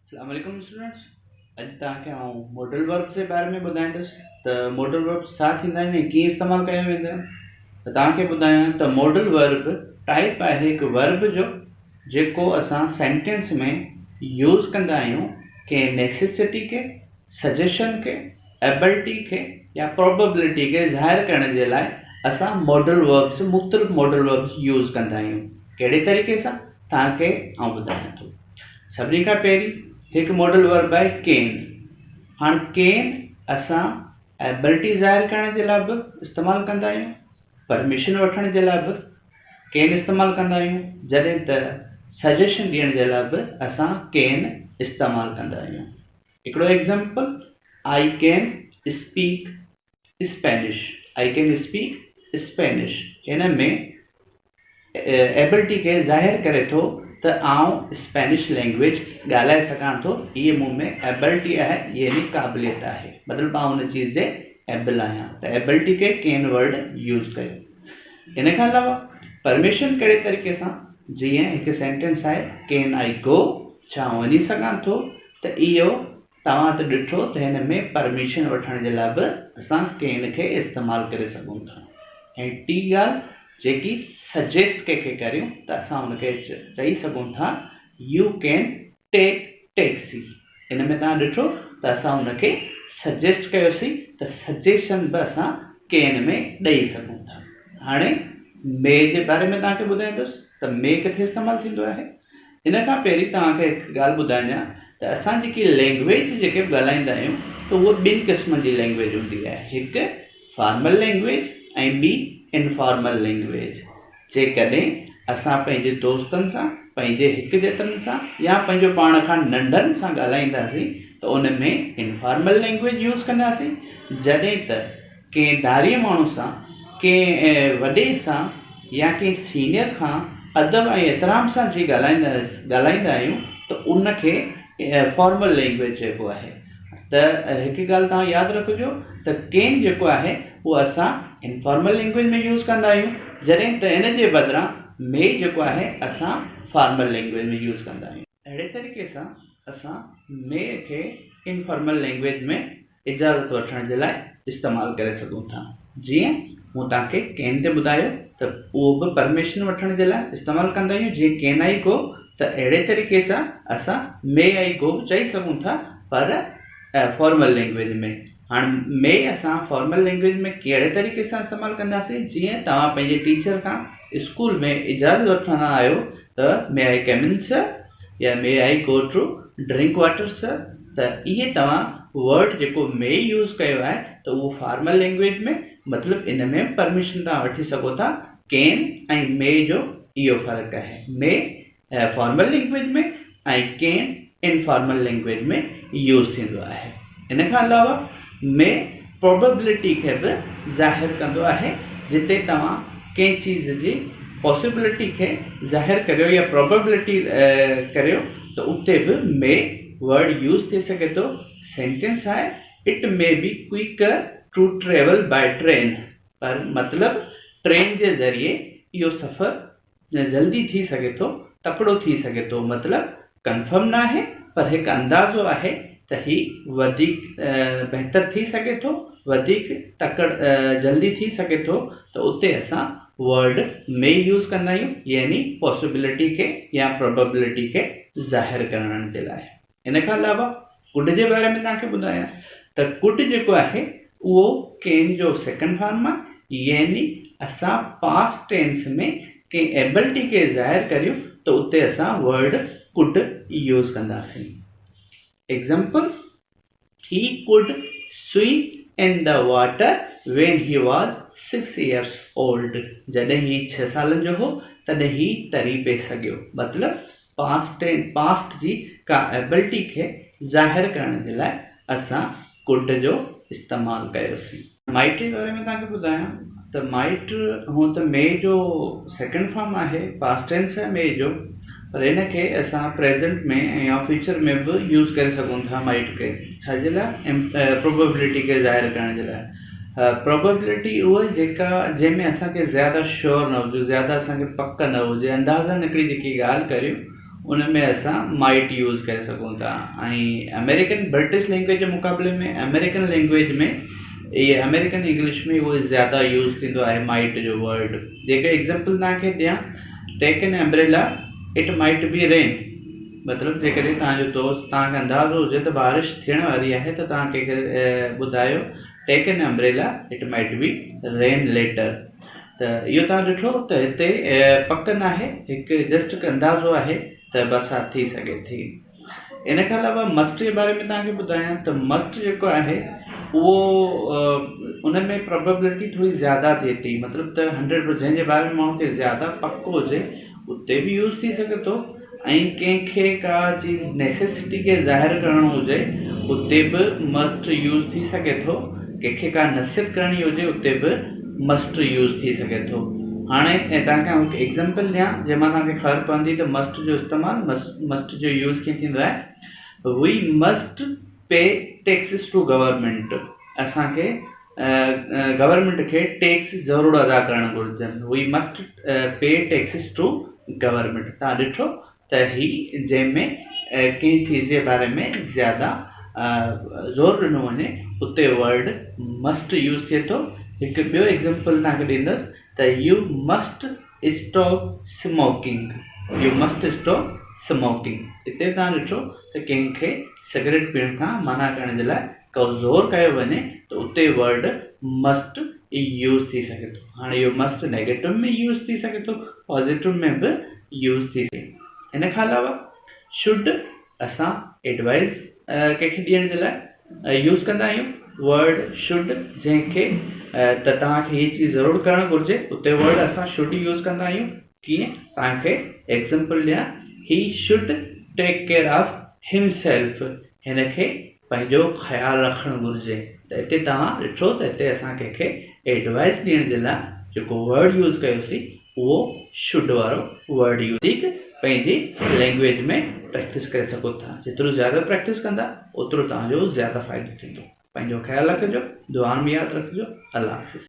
اسلام عليڪم اسٽوڊنٽس اڄ توهان کي آئون ماڊل وربس جي باري ۾ ٻڌائيندس ته ماڊل وربس ڇا ٿيندا آهن ۽ ڪيئن استعمال ڪيا ويندا آهن ته توهان کي ٻڌايان ته ماڊل ورب ٽائپ آهي هڪ ورب جو جيڪو اسان سينٽينس ۾ يوز ڪندا آهيون ڪنهن نيسيسٽي کي سجيشن کي ايبلٽي کي يا پروببلٽي کي ظاهر ڪرڻ جي لاء اسان ماڊل وربس مختلف ماڊل وربس يوز ڪندا آهيون ڪهڙي طريقي سان توهان کي آئون ٻڌايان ٿو سڀني کان پهرين هڪ ماڊل ورب آهي ڪين. هاڻ ڪين اسان ايبلٽي ظاهر ڪرڻ جي لاء به استعمال ڪندا آهيون، پرميشن وٺڻ جي لاء به ڪين استعمال ڪندا آهيون، جڏهن ته سجيشن ڏيڻ جي لاء به اسان ڪين استعمال ڪندا آهيون. هڪڙو example, I can speak Spanish, I can speak Spanish, هن ۾ ايبلٽي کي ظاهر ڪري ٿو ته آئون اسپينش لينگويج ڳالهائي سگهان ٿو، هيء مون ۾ ايبلٽي آهي يعني قابليت آهي، مطلب آئون ان چيز جي ايبل آهيان ته ايبلٽي کي ڪين ورڊ يوز ڪيو. ان کان علاوه پرميشن ڪهڙي طريقي سان، جيئن هڪ سينٽينس آهي ڪين آئي گو، ڇا آئون وڃي سگهان ٿو، ته اهو توهان ته ڏٺو ته هن ۾ پرميشن وٺڻ جي لاء به اسان ڪين کي استعمال ڪري سگهون ٿا ۽ ٽين ڳالهه جيڪي سجيسٽ ڪنهن کي ڪريون ته اسان ان کي چئي سگهون ٿا يو ڪين ٽيڪ ٽيڪسي ان ۾ توهان ڏٺو ته اسان ان کي سجيسٽ ڪيوسين ته سجيشن به اسان ڪين ۾ ڏئي سگهون ٿا هاڻي مي جي باري ۾ توهان کي ٻڌائيندس ته مي ڪٿي استعمال ٿيندو آهي ان کان پهرين توهان کي هڪ ڳالهه ٻڌايان ته اسان جيڪي لينگويج جيڪي به ڳالهائيندا آهيون ته اهو ٻن قسمن جي لينگويج هوندي آهي هڪ فارمل لينگويج ۽ ٻي انفارمل لينگويج جيڪڏهن اسان پنهنجي دوستن سان پنهنجي هڪ جيترن سان يا پنهنجو پاڻ کان ننڍن سان ڳالهائينداسين ته ان ۾ انفارمل لينگويج يوز ڪنداسين جڏهن ته ڪنهن ڌارئي ماڻهو سان، ڪنهن وڏي سان يا ڪنهن سينيئر کان ادب ۽ احترام سان جي ڳالهائيندا آهيون ته ان کي فارمل لينگويج چئبو آهي ته هڪ ڳالهه توهان ياد رکجو ته ڪين جيڪو آهي اهو اسان انفارمل لينگويج ۾ يوز ڪندا آهيون جڏهن ته ان جي بدران مي جيڪو آهي اسان فارمل لينگويج ۾ يوز ڪندا آهيون. اهڙي طريقي سان اسان مي کي انفارمل لينگويج ۾ اجازت وٺڻ جي لاء استعمال ڪري سگهون ٿا. جيئن مون توهان کي ڪين تي ٻڌايو ته اهو به پرميشن وٺڻ جي لاء استعمال ڪندا آهيون جيئن ڪين آئي گو ته اهڙي طريقي سان اسان مي آئي گو به چئي سگهون ٿا پر فارمل لينگويج ۾. هاڻ مي اسان فارمل لينگويج ۾ ڪهڙي طريقي سان استعمال ڪنداسين جيئن توهان پنهنجي ٽيچر کان اسڪول ۾ اجازت وٺندا آهيو ته مي آئي ڪم ان سر يا may I go to drink water sir ته اهي توهان ورڊ جيڪو مي يوز ڪيو آهي ته اهو فارمل لينگويج ۾ مطلب ان ۾ پرميشن توهان وٺي سگهو ٿا ڪين ۽ مي جو اهو فرق آهي مي فارمل لينگويج ۾ ۽ ڪين انفارمل لينگويج ۾ يوز ٿيندو آهي. ان کان علاوه مي پروببلٽي کي به ظاهر ڪندو آهي جتي توهان ڪنهن چيز جي پاسيبلٽي کي ظاهر ڪريو يا پروببلٽي ڪريو ته اتي به مي ورڊ يوز ٿي سگهي ٿو. سينٽينس آهي it may be quicker to travel by train پر مطلب ٽرين جي ذريعي اهو سفر جلدي ٿي سگهي ٿو، تڪڙو ٿي سگهي ٿو، مطلب ڪنفرم ناهي پر هڪ اندازو آهي ته هي وڌيڪ بهتر ٿي سگهي ٿو، وڌيڪ تڪڙ جلدي ٿي سگهي ٿو ته اتي اسان ورڊ May use ڪندا آهيون يعني پاسيبلٽي کي يا پروببلٽي کي ظاهر ڪرڻ جي لاء. ان کان علاوه could جي باري ۾ توهان کي ٻڌايان ته could جيڪو آهي اهو ڪين جو سيڪنڊ فارم آهي يعني اسان پاسٽ ٽينس ۾ ڪنهن ايبلٽي کي ظاهر ڪريون ته اتي اسان ورڊ could use ڪنداسين. Example, He could swim in the water when he was six years old. جڏهن هي ڇهه سالن جو هو تڏهن هي تري پئي سگهيو. مطلب پاسٽ پاسٽ جي ڪا ايبلٽي کي ظاهر ڪرڻ جي لاء اسان could جو استعمال ڪيوسين. مائٽ جي باري ۾ توهان کي ٻڌايان ته مائٽ هونء ته مي جو سيڪنڊ فارم آهي، پاسٽ ٽينس آهي مي جو، پر ان کي اسان پريزنٽ ۾ يا فيوچر ۾ به يوز ڪري سگهون ٿا مائٽ کي ڇا جي لاء پروببلٽي کي ظاهر ڪرڻ جي لاء. پروببلٽي اها جيڪا جنهن ۾ اسان کي زياده شور نه هجي، زياده اسان کي پڪ نه هجي، اندازن هڪڙي جيڪي ڳالهه ڪريون ان ۾ اسان مائيٽ يوز ڪري سگهون ٿا ۽ آمريڪن برٽش لينگويج جي مقابلي ۾ آمريڪن لينگويج ۾ اهي آمريڪن انگلش ۾ اهو زياده يوز ٿيندو آهي مائيٽ جو ورڊ. جيڪر ايگزامپل توهان کي ڏيان take an umbrella it might be rain مطلب جيڪڏهن توهان جو دوست توهان کي اندازو هجي ته بارش ٿيڻ واري آهي ته توهان ڪنهن کي ٻڌايو take an umbrella it might be rain later ته اهو توهان ڏٺو ته هتي پڪ ناهي هڪ جسٽ هڪ اندازو آهي ته برسات ٿي سگهي ٿي. ان کان علاوه مسٽ جي باري ۾ توهان کي ٻڌايان ته مسٽ جيڪو آهي اهو ان ۾ پرابيبلٽي ٿوري زياده ٿئي ٿي مطلب ته هنڊريڊ پر جنهن جي باري ۾ ماڻهو کي زياده پڪ هجي اتي به يوز ٿي سگهي ٿو ۽ ڪنهن کي ڪا چيز نيسيسٽي کي ظاهر ڪرڻو هجي اتي به مسٽ يوز ٿي سگهي ٿو ڪنهن کي ڪا نصيحت ڪرڻي هجي اتي به مسٽ يوز ٿي سگهي ٿو هاڻي توهان کي آئون هڪ ايگزامپل ڏيان جنهن مان توهان کي خبر پوندي ته مسٽ جو استعمال مسٽ جو يوز ڪيئن ٿيندو آهي we must pay taxes to government اسان کي گورنمينٽ کي ٽيڪس ضرور ادا ڪرڻ گهرجن we must pay taxes to government توهان ڏٺو ته هي جنهن ۾ ڪنهن چيز جي باري ۾ زياده زور ڏنو وڃي اتي ورڊ مسٽ يوز ٿئي ٿو هڪ ٻيو ايگزامپل توهان کي ڏيندس ته you must stop smoking you must stop smoking هتي توهان ڏٺو ته ڪنهن کي سگريٽ پيئڻ کان منع ڪرڻ جي لاء ڪو زور ڪيو وڃي ته اتي ورڊ مسٽ يوز ٿي سگهي ٿو. هاڻي اهو مسٽ نيگيٽو ۾ يوز ٿي سگهي ٿو پازيٽو ۾ به يوز ٿي سگهي ٿو. ان کان علاوه should اسان ايڊوائز ڪنهن کي ڏيڻ جي لاء يوز ڪندا آهيون ورڊ should جنهن کي ته توهان کي هي چيز ضرور ڪرڻ گهرجي اتي ورڊ اسان should use ڪندا آهيون ڪيئن توهان کي ايگزامپل ڏيان he should take care of himself هن کي پنهنجو خيال رکڻ گهرجي ته هتي توهان ڏٺو ته هتي اسان ڪنهن کي ايڊوائس ڏيڻ جي لاء جيڪو ورڊ يوز ڪيوسين اهو should وارو ورڊ يوز وڌيڪ پنهنجي لينگويج ۾ پريڪٽس ڪري سگهو ٿا جيترو زياده پريڪٽس ڪندا اوترو توهان جو زياده فائدو ٿيندو پنهنجو خيال رکجو دعائن ۾ ياد رکجو الله حافظ.